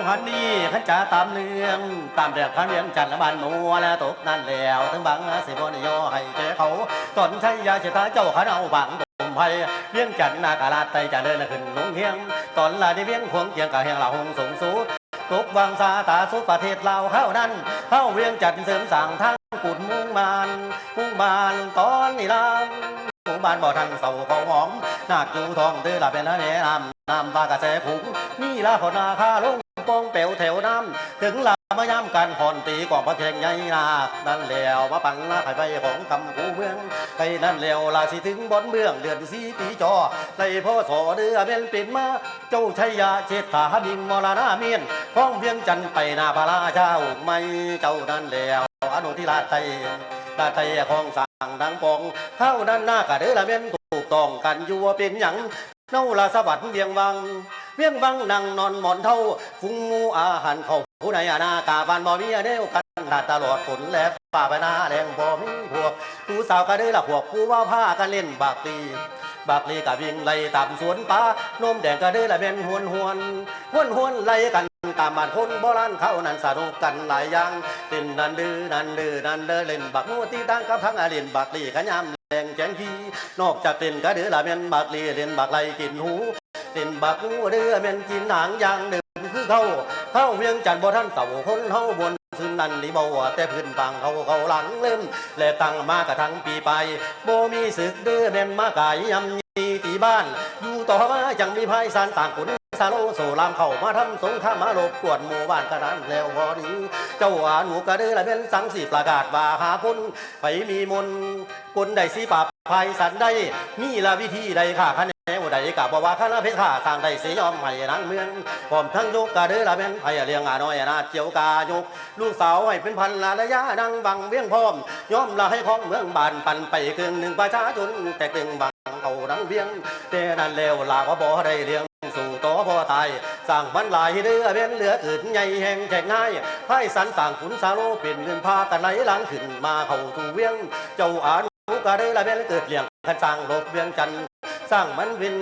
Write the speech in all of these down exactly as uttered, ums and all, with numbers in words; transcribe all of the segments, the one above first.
หันนี่ขันจะตามเรื่องตามเรื่องขันเวียงจันทน์และบ้านหมูและตกนั่นแล้วถึงบังสิบนยอให้แก่เขาตอนชัยยาเชษฐาเจ้าขันเอาบังตุ่มไพเวียงจันทน์นาคราชไตจะเดินขึ้นหนุงเฮียงตอนลาดีเวียงขวงเจียงกะแห่งละหงสงสูตกวังสาตาสุประเทศลาวเข้านั้นเข้าเวียงจันทน์เสริมสร้างทางกุดมุ่งมานมุ่งมานตอนนี้ลาว หมู่บ้านบ่ทันเศร้าเขาหอมนาคอยู่ท้องเดือละเป็นแม่น้ำน้ำปลากระแสขุงมีลาขอนาคาลงปองแปวแถวน้ำถึงลามายามการผ่อนตีกองพระแข่งใหญ่นาคนั้นแล้วมาปังนาไข่ใบของคำผู้เมืองไข่นั้นแล้วลาสิถึงบอนเมืองเดือนสี่ปีจอในพ่อสอเดือเป็นเป็นมาเจ้าชัยยาเชษฐาบิงมรณาเมียนพ้องเวียงจันทน์ไปนาพระราชาองค์ใหม่เจ้านั้นแล้วอนุทิราชไตราชไตของสร้างดังปอง ข้าวนั้นหน้ากะเด้อละแม่นถูกต้องกันอยู่ว่าเป็นหยังเนาะราชสวัสดิ์เวียงวังเวียงวังนั่งนอนหมอนเท่าฝูงหมู่อาหารเขาผู้ใดอานากาบ้านบ่มีแนวกันนาตลอดฝนและฝ่าไปหน้าแรงบ่มีพวกผู้สาวกะเด้อละพวกผู้ว่าพากันเล่นบากลีบากลีกะวิ่งไล่ตามสวนป่าโนมแดงกะเด้อละแม่นหวนหวนหวนหวนไล่กันตามบ้านคนโบราณเขานั้นสนุกกันหลายอย่างเล่นนั่นเด้อนั่นเด้อนั่นเด้อเล่นบากงูตีดังกับทั้งอาเล่นบากลีกะยาม แดงแจงขีนอกจากเล่นกะเดือละแม่นบักลีเล่นบักไล่กินหูเล่นบักงูเดือแม่นกินหางอย่างเดิมคือเขาเข้าเวียงจันทน์บ่ทันเศร้าคนเฮาบนคืนนั้นนี่บ่ว่าแต่พื้นปางเขาเขาหลังเริ่มและตั้งมากระทั่งปีไปบ่มีศึกเดือแม่นมากายยำยีตีบ้านอยู่ต่อมาจังมีภายสารต่างขุนสาโลโสรามเข้ามาทำสงครามมารบกวนหมู่บ้านกระนั้นแล้วพอดีเจ้าอนุกะเดือละแม่นสังสีประกาศว่าหาคน ไผมีมนต์กลได้สิปราบภัยสันใดมีละวิธีใดฆ่าคะแนนใดกะบ่ว่าคณะเพชรข้าสร้างได้สิยอมให้นางเมืองพร้อมทั้งยกกะเด้อละแม่นไผเลี้ยงอาน้อยอนาถเจียวกายกลูกสาวให้เป็นพันละระยะนางวังเวียงพร้อมยอมละให้ของเมืองบ้านปันไปครึ่งหนึ่งประชาชนแตกตึงบังเขานางเวียงแต่นั้นแล้วลาก็บ่ได้เลี้ยง สู่ต่อพ่อตายสร้างมันหลายเด้อแม่นเหลือเกิดใหญ่แห่งแจกง่ายไพศาลสร้างขุนสาโลเป็นเงินพากันไหลหลังขึ้นมาเข้าสู่เวียง เจ้าอนุกะเด้อละแม่นเกิดเลี้ยงคันสร้างโลกเวียงจันทน์สร้างมันเป็น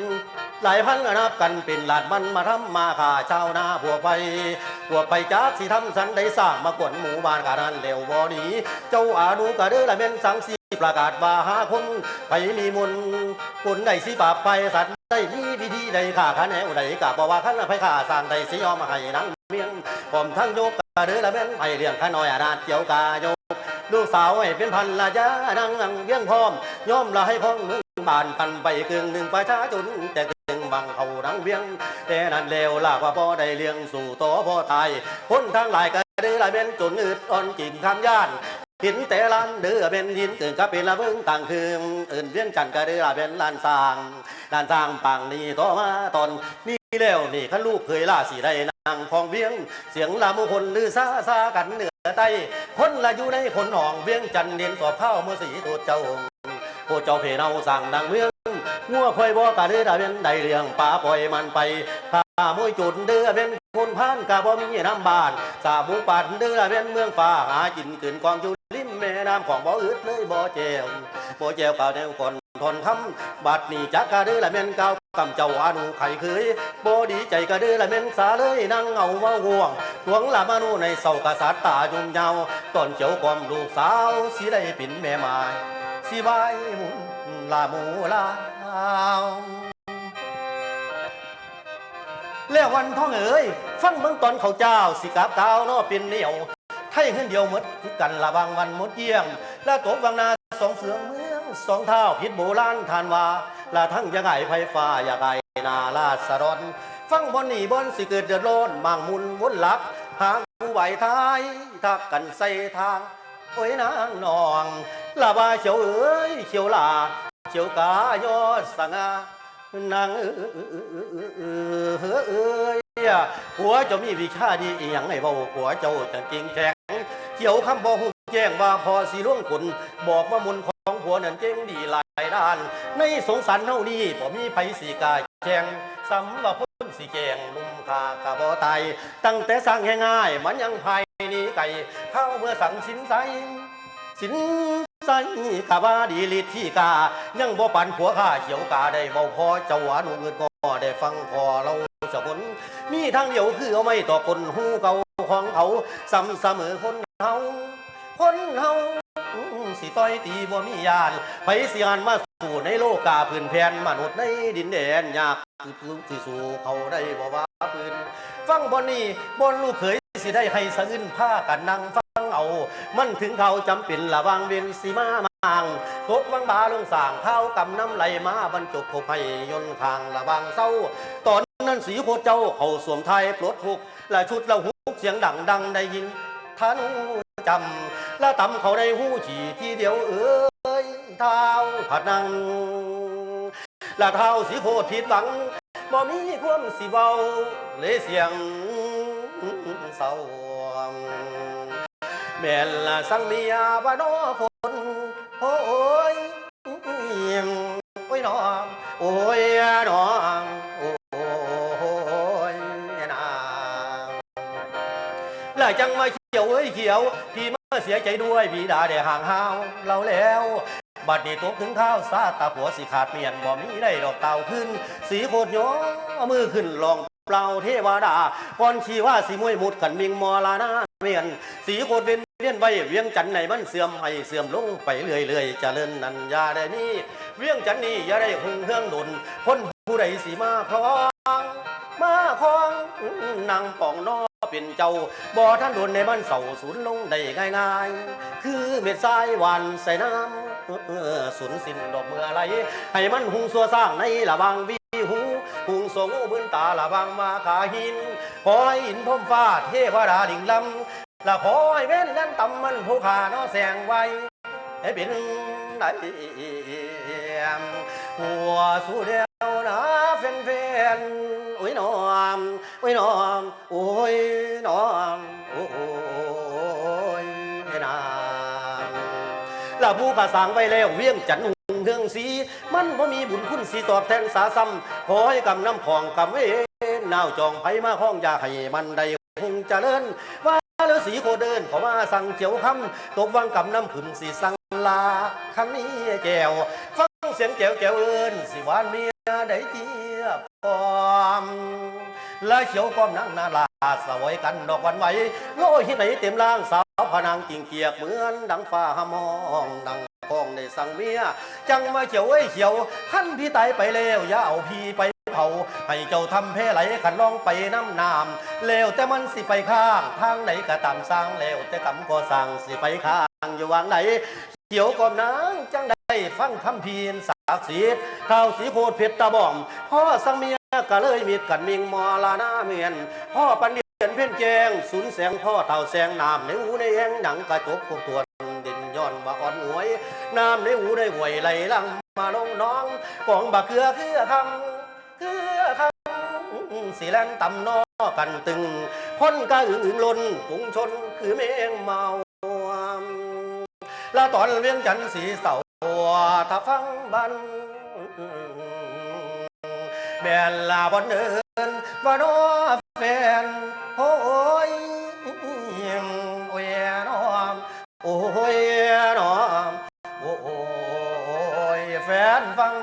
หลายพันนับกันเป็นล้านมันมาทำมาฆ่าชาวนาพวกไผพวกไผจักสิทำสันใดสร้างมากวนหมู่บ้านกะนั้นแล้วบ่หนีเจ้าอนุกะเด้อละแม่นสังสี ประกาศว่าหาคนไผมีมนต์คนใดสิปราบภัยสัตว์ได้มีวิธีใดฆ่าคะแนนใดกะบ่ว่าคันไผฆ่าสร้างได้สิยอมให้นางเมียงพร้อมทั้งยกกะเด้อละแม่นไผเลี้ยงข้าน้อยอนาถเกี่ยวกายกลูกสาวให้เป็นพันละยานางเวียงพร้อมยอมละให้ของเมืองบ้านปันไปครึ่งหนึ่งประชาชนแตกตึงบังเขานางเวียงแต่นั้นแล้วลาว่าบ่ได้เลี้ยงสู่ต่อพ่อตายคนทั้งหลายกะเด้อละแม่นจนอึดอ่อนกินคำย่าน หินแต่ล้านเด้อแม่นหินเกิงกะเป็นละเวิงต่างเคืองเอิ้นเวียงจันทน์กะเด้อละแม่นล้านสร้างล้านสร้างปางนี้ต่อมาตอนนี้แล้วนี่คันลูกเคยลาสิได้นั่งของเวียงเสียงละหมู่คนลือซาซากันเหนือใต้คนละอยู่ในคนห้องเวียงจันทน์เด่นสอบข้าวเมื่อสีโตเจ้า ผู้เจ้าเพเนาสร้างดังเมืองงัวควายบ่กะเด้อเด้อเว้นได้เรื่องป่าปล่อยมันไปข้ามวยจุดเด้อเว้นคนพานกะบ่มีน้ำบ้านสาบุปานเด้อเด้อเว้นเมืองฟ้าหากินขึ้นกองอยู่ริมแม่น้ำของบ่อึดเลยบ่แจวบ่แจวกะแนวก่อนทอนคำบัดนี้จักกะเด้อละแม่นกล่าวกำเจ้าอนุไขเขยบ่ดีใจกะเด้อละแม่นสาเลยนั่งเอามาห่วงหวงละมาโนในเศร้ากษัตริย์ตายุ่งยาวตอนเจียวกล่อมลูกสาวสิได้เป็นแม่ไม้ สิไหว้หมุนลาหมู่ลาว แล้ววันทองเอ๋ย ฟังเบิ่งตอนเขาเจ้าสิกราบกล่าวเนาะเป็นแนว ไทยเฮือนเดียวหมดคือกันละหว่างวันหมดเยี่ยง และตกวังนาสองเฟืองเมืองสองเท้าผิดโบราณท่านว่า ละทั้งอยากอายไผฟ้าอยากอายหน้าราษฎร ฟังบ่อนนี้บ่อนสิเกิดเดือดร้อนมางมุนวนหลัก หาผู้ไหวทายทักกันใส่ทาง โอ้ยนางน้องลาว่าเขียวเอ๋ยเขียวหลาเขียวกายอดสง่านางเอ๋ยผัวเจ้ามีวิชาดีอีหยังให้เว้าผัวเจ้าจังเก่งแข็งเขียวคำบ่ฮู้แจ้งว่าพ่อสิลวงคนบอกว่ามนต์ของผัวนั้นเก่งดีหลายด้านในสงสารเฮานี้บ่มีไผสิกล้าแข่งสำว่าคนสิแจ้งหนุ่มข้ากะบ่ตาย ตั้งแต่สร้างแห่งง่ายมันยังภายหนีไกลข้าวเมื่อสั่งสินใสสินใสกะว่าดีฤทธิ์ที่กายังบ่ปานผัวข้าเขียวกาได้เว้าพอเจ้าอนุเงินก็ได้ฟังพอเรา สกุล มีทางเดียวคือเอาไม้ตอกก้นฮูเก่าของเขา ซ้ำเสมอคนเฮา คนเฮาสิต่อยตีบ่มีย่าน ไผสิหันมาสู้ในโลกาพื้นแผ่นมนุษย์ในดินแดนยาก สิสู้เขาได้บ่ว่าปืน ฟังบ่อนนี้บ่อนลูกเขยสิได้ให้สะอื้นพากันนั่งฟังเอา มันถึงเขาวจำเป็นระหว่างเวรสิมามางตกวังบาลงสร้างข้าวกำน้ำไหลมาบรรจบพบให้ยนต์ข้างระหว่างเศร้า ตอนนั้นสีโคตรเจ้าเขาสวมไทยปลดทุกข์และชุดละหุกเสียงดังดังได้ยิน ท่านจำและตำเขาได้หู้จีทีเดียวเอ้ยท้าวพะนัง ละท้าวสีโคตรผิดหวังบ่มีความสิเว้าเลยเสียงเศร้า แม่นละสังเมียว่านอคนโอ้ย โอ้ยน้อง โอ้ยน้อง โอ้ยนาง และจังมาเขียวเอ้ยเขียว พี่มาเสียใจด้วยบิดาได้ห่างหาวเราแล้ว บัดนี้ตกถึงคราวซาตาผัวสิขาดเมียนบ่มีได้ดอกเต่าขึ้น สีโคตรย่อมือขึ้นลองเปล่าเทวดาก่อนชีว่าสิมวยมุดกันมิงมอลานาเมียน สีโคตรเวียนเวียนไว้เวียงจันทน์ในมันเสื่อมให้เสื่อมลงไปเรื่อยๆเจริญนันอย่าได้มี เวียงจันทน์นี้อย่าได้หึงเฮืองดน คนผู้ใดสิมาครอง มาครองนางปองนอเป็นเจ้า บ่ทันโดนในมันเศร้าสูญลงได้ง่ายๆ คือเม็ดทรายหวานใส่น้ำสูญสิ้นดอกเมื่อไหรให้มันหุงสัวสร้างในระหว่างวีหู หุงสัวงูมืนตาระหว่างมาขาหิน ขอให้อินพรหมฟ้าเทวดาลิงลำ และขอให้เว้นแล่นตำมันผู้ข้าน้อแสงไว้ ให้เป็นได้ผัวสู่เดียวนะแฟนๆโอ้ยน้องโอ้ยน้องโอ้ยน้องโอ้ยน้องและผู้ข้าสร้างไว้แล้วเวียงจันทน์หุงเฮืองสี มันบ่มีบุญคุณสิตอบแทนสาซ้ำขอให้กำน้ำของกำเวนนาวจองไผมาครองอย่าให้มันได้ คงเจริญว่าฤๅษีโคเดินเขาว่าสั่งเจียวคำตกวังกำน้ำผึ้งสีสั่งลาคันนี้แก้ว ฟังเสียงแก้วแก้วเอิ้นสิหวานเมียได้เทียบพร้อม และเขียวก้อมนางนาลาสวยกันดอกหวันไหวโลหิตไหลเต็มร่างสาวพระนางกิ่งเกียกเหมือนดังฟ้าห้ามองดัง ของได้สั่งเมีย จังมาเขียวเอ้ยเขียว คันพี่ตายไปแล้ว อย่าเอาพี่ไปเผา ให้เจ้าทำแพไหลขันลองไปน้ำน้ำ แล้วแต่มันสิไปข้าง ทางไหนก็ตามสร้าง แล้วแต่กรรมก่อสร้างสิไปข้าง อยู่วางไหน เขียวก่อนนางจังได้ฟังคำพีนศักดิ์สิทธิ์ท้าวสีโคตรเพชรตะบอง พ่อสั่งเมียก็เลยมิดกันมิงมอลานาเมียน พ่อปันเดือนเพ็ญแจ้ง สุนแสงพ่อเต่าแสงน้ำในหูในแหงหนังกระจกพวกตัว เด่นย้อนว่าอ่อนหวย น้ำในหูในห้วยไหลหลั่งมาลงหนอง กองบักเกลือคือคำคือคำสีแล่นตำนอกันตึง คนกะอึงล้นฝูงชนคือแมงเมา และตอนเวียงจันทน์สีเสาถ้าฟังบัน แม่นลาบอนเอินว่าน้อแฟน โอ้ย โอ้ยน้อ โอ้ยน้อ โอ้ยแฟนฟัง